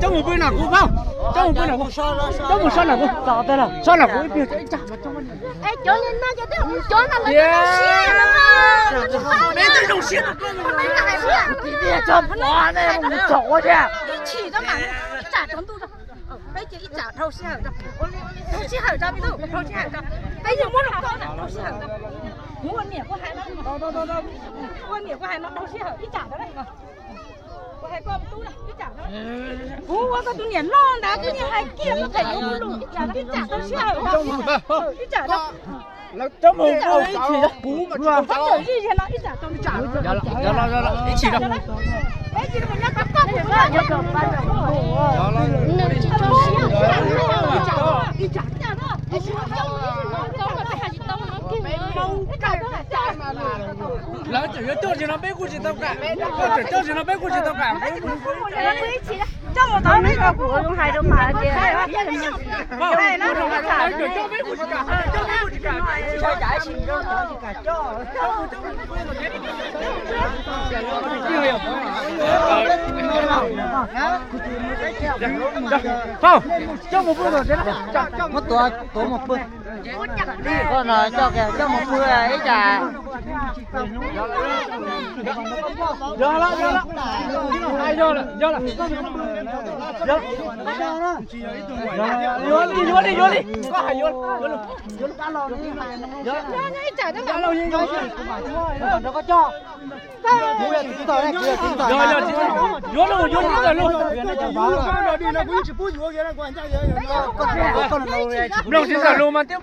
Coj mus pw nram kuv, coj mus pw nram kuv, coj mus so nram kuv, so nram kuv ib pliag. Cov no, cov no, cov no, peb twb zoo siab, tso pov ne, mus tsom ua thiab. Peb cia ib tsam dhau sij hawm, dhau sij hawm tso, peb yeej muab rau koj na, dhau sij hawm tso. Kuv ua niam kuv hais no, ua niam kuv hais no dhau sij hawm ib tsam tso. Kuv hais koj tub na, ib tsam tso. Kuv ua koj tus niam loj ntawd kuv yeej hais kiag koj phem yuav kuv lus ib tsam, ib tsam dhau sij hawm, ib tsam tso. Ib tsam tso. Ib tsam tso. Ib tsam tso. Lawv tseem yuav coj tsis no peb kuj tsis tau kam, koj tseem coj tsis no peb kuj tsis tau kam. Coj mus tod, kuv zoo hais rau mas tias Muab tuav, tuav mus pw. Koj no coj, coj mus pw ib tsam. Yuav li, yuav li, yuav li, koj hais yuav, yuav li. Yuav li, yuav li, yuav li. Yuav li, yuav li, yuav li. Yuav li, yuav li, yuav li. Mloog txiv ntxawm lus mas thiab.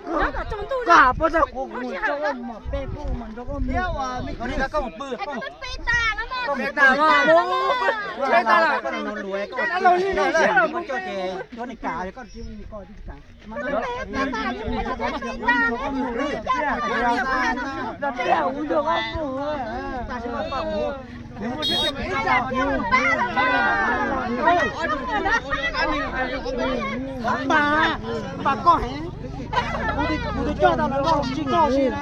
Npam, npam koj heev. Kuv twb coj tau lawv los tsis koj si na.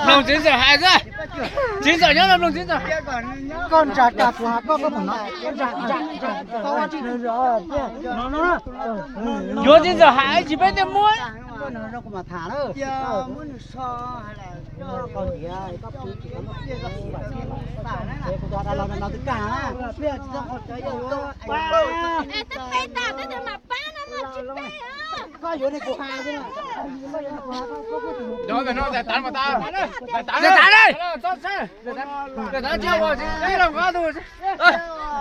Mloog txiv ntxawm hais xwb. Txiv ntxawm nyob no mloog txiv ntxawm hais. Koj ntsa kas tus has koj, koj mus no. Koj ntsa, ntsa, ntsa, ntsa, ntsa, no, no, no. Yuav txiv ntxawm hais tsis peb tej muab. Sawv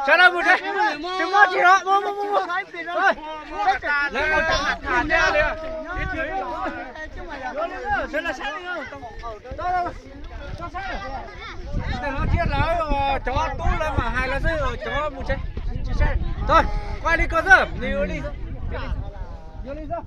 daws mus tsev, tsis muaj tsis muaj, mus, mus, mus. Lawv mus tau tham li, sawv daws saib li. Tej no thiab lawv cov tub lawv mam hais lawv xwb, cov mus tsev tsis saib. Txog, kuv hais li ko xwb, nws yuav li, yuav li xwb.